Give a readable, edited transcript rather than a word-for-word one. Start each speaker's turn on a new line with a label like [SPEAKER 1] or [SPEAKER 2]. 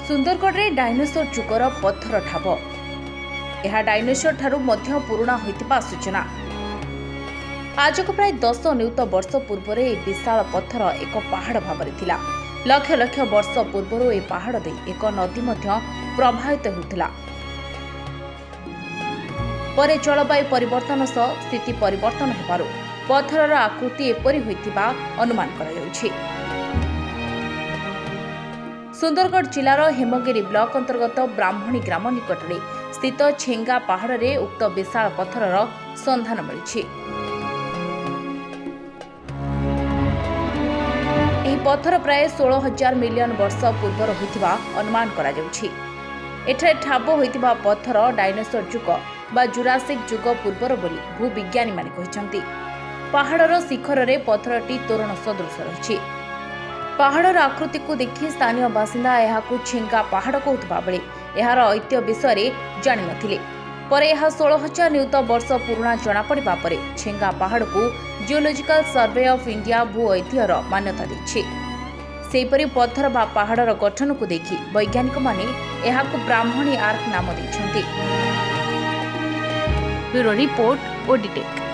[SPEAKER 1] ସୁନ୍ଦରଗଡ଼ରେ ଡାଇନୋସର ଯୁଗର ପଥର ଠାବ। ଏହା ଡାଇନୋସର ଠାରୁ ମଧ୍ୟ ପୁରୁଣା ହୋଇଥିବା ସୂଚନା। ଆଜକୁ ପ୍ରାୟ 10 ନିୟୁତ ବର୍ଷ ପୂର୍ବରେ ଏହି ବିଶାଳ ପଥର ଏକ ପାହାଡ଼ ଭାବରେ ଥିଲା। ଲକ୍ଷ ଲକ୍ଷ ବର୍ଷ ପୂର୍ବରୁ ଏହି ପାହାଡ଼ ଦେଇ ଏକ ନଦୀ ମଧ୍ୟ ପ୍ରବାହିତ ହେଉଥିଲା। ପରେ ଜଳବାୟୁ ପରିବର୍ତ୍ତନ ସହ ସ୍ଥିତି ପରିବର୍ତ୍ତନ ହେବାରୁ ପଥରର ଆକୃତି ଏପରି ହୋଇଥିବା ଅନୁମାନ କରାଯାଉଛି। ସୁନ୍ଦରଗଡ଼ ଜିଲ୍ଲାର ହେମଗିରି ବ୍ଲକ ଅନ୍ତର୍ଗତ ବ୍ରାହ୍ମଣୀ ଗ୍ରାମ ନିକଟରେ ସ୍ଥିତ ଛେଙ୍ଗା ପାହାଡ଼ରେ ଉକ୍ତ ବିଶାଳ ପଥରର ସନ୍ଧାନ ମିଳିଛି। ଏହି ପଥର ପ୍ରାୟ 16,000 ମିଲିୟନ ବର୍ଷ ପୂର୍ବର ହୋଇଥିବା ଅନୁମାନ କରାଯାଉଛି। ଏଠାରେ ଠାବ ହୋଇଥିବା ପଥର ଡାଇନୋସର ଯୁଗ ବା ଜୁରାସିକ୍ ଯୁଗ ପୂର୍ବର ବୋଲି ଭୂବିଜ୍ଞାନୀମାନେ କହିଛନ୍ତି। ପାହାଡ଼ର ଶିଖରରେ ପଥରଟି ତୋରଣ ସଦୃଶ ରହିଛି। ପାହାଡ଼ର ଆକୃତିକୁ ଦେଖି ସ୍ଥାନୀୟ ବାସିନ୍ଦା ଏହାକୁ ଛେଙ୍ଗା ପାହାଡ଼ କହୁଥିବା ବେଳେ ଏହାର ଐତିହ୍ୟ ବିଷୟରେ ଜାଣିନଥିଲେ। ପରେ ଏହା 16,000 ନିୟୁତ ବର୍ଷ ପୁରୁଣା ଜଣାପଡ଼ିବା ପରେ ଛେଙ୍ଗା ପାହାଡ଼କୁ ଜିଓଲୋଜିକାଲ ସର୍ଭେ ଅଫ୍ ଇଣ୍ଡିଆ ଭୂ ଐତିହ୍ୟର ମାନ୍ୟତା ଦେଇଛି। ସେହିପରି ପଥର ବା ପାହାଡ଼ର ଗଠନକୁ ଦେଖି ବୈଜ୍ଞାନିକମାନେ ଏହାକୁ ବ୍ରାହ୍ମଣୀ ଆର୍କ ନାମ ଦେଇଛନ୍ତି। Bureau report, ଓଡିଟେକ୍।